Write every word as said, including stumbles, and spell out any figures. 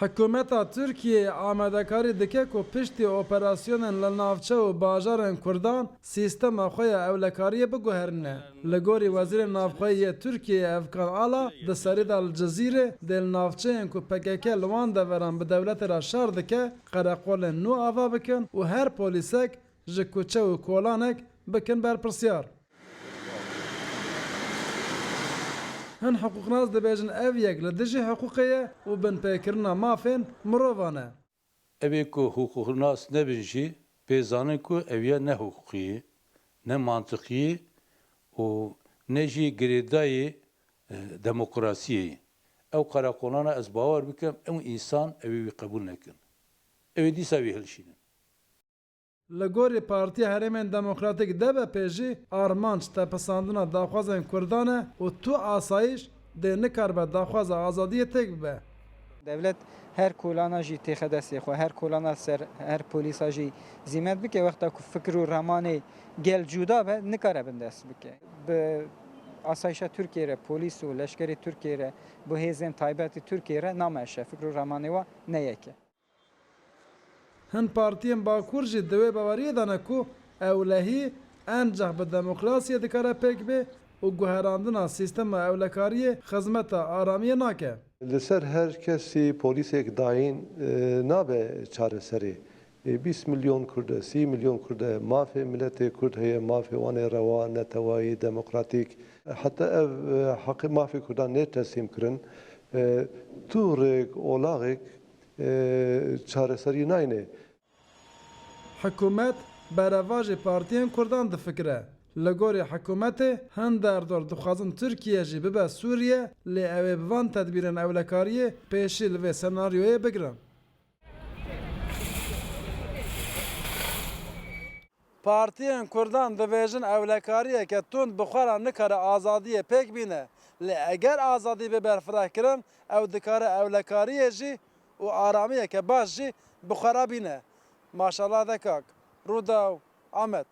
Hikûmeta Tirkiyeyê amadekarî dike ku piştî operasyonên li navçe û bajarên Kurdan sîstema xwe ya ewlekariyê biguherîne. Li gorî Wezîrê Navxweyî yê Tirkiyeyê Evkan Ala di serî de li Cizîrê dê li navçeyên ku P K K li wan deveran bi dewletê re şer dike, qereqolên nû ava bikin û her polîsek ji kuçe û kolanek bikin berpirsiyar. Hin hiqûqnas dibêjin ev yek li dijî hiqûqê ye û binpêkirina mafên mirovan e. Ew ê ku hiqûqnas nebin jî pê zanin ku ew ya ne hiqûqî ye, ne mantiqî ye û ne jî girêdayî, e, demokrasiyê ye. Ew qereqolana ez bawer bikim ew însan ew ê wî qebûl nekin. Ew ê dîsa wî hilşînin. Li gorî Partiya Herêmên Demokratîk D B P jî armanc tepisandina daxwazên Kurdan e û tu asayîş dê nikaribe daxwaza azadiyê têk bibe. Dewlet her kolana jî têxe destê xwe, her kolana ser her polîsa jî zîmet bike, wexta ku fikir û ramanê gel cuda be, nikare bindest bike. Bi asayişa Tirkiyê re, polîs û leşkerê Tirkiyê re, bi hêzên taybetî Tirkiyê re nameşe, fikir û ramanê wa ne yek e. Hin partiyên Bakur jî di wê baweriyê de ne ku ewlehî encax bi demokrasiyê dikare pêk bê û guherandina sîstema ewlekariyê xizmeta aramiyê nake. Li ser her kesî polîsek dayîn, e, nabe çareserê. E, bîst milyon Kurd e, sî milyon Kurd e, mafê miletê Kurd heye, mafê wan ê rewa, netewayî, demokratîk. Heta ev, e, heqê mafê Kurdan nê teslîm kirin. E, tu rêk, olaxek e, çareserî nayne. Hikûmet berevajî partiyên Kurdan difikire. Li gorî hikûmetê hin derdor dixwazin Tirkiye jî bibe Sûriye, lê ew ê bi van tedbîrên ewlekariyê pêşî li vê senaryoyê bigirin. Partiyên Kurdan dibêjin ewlekariyeke tund bi xwe re nikare azadiyê pêk bîne. Lê eger azadî bê berfirehkirin, ew dikare ewlekariyê jî û aramiyeke baş jî bi xwe re bîne. Maşallah de kak. Rûdaw, Amed.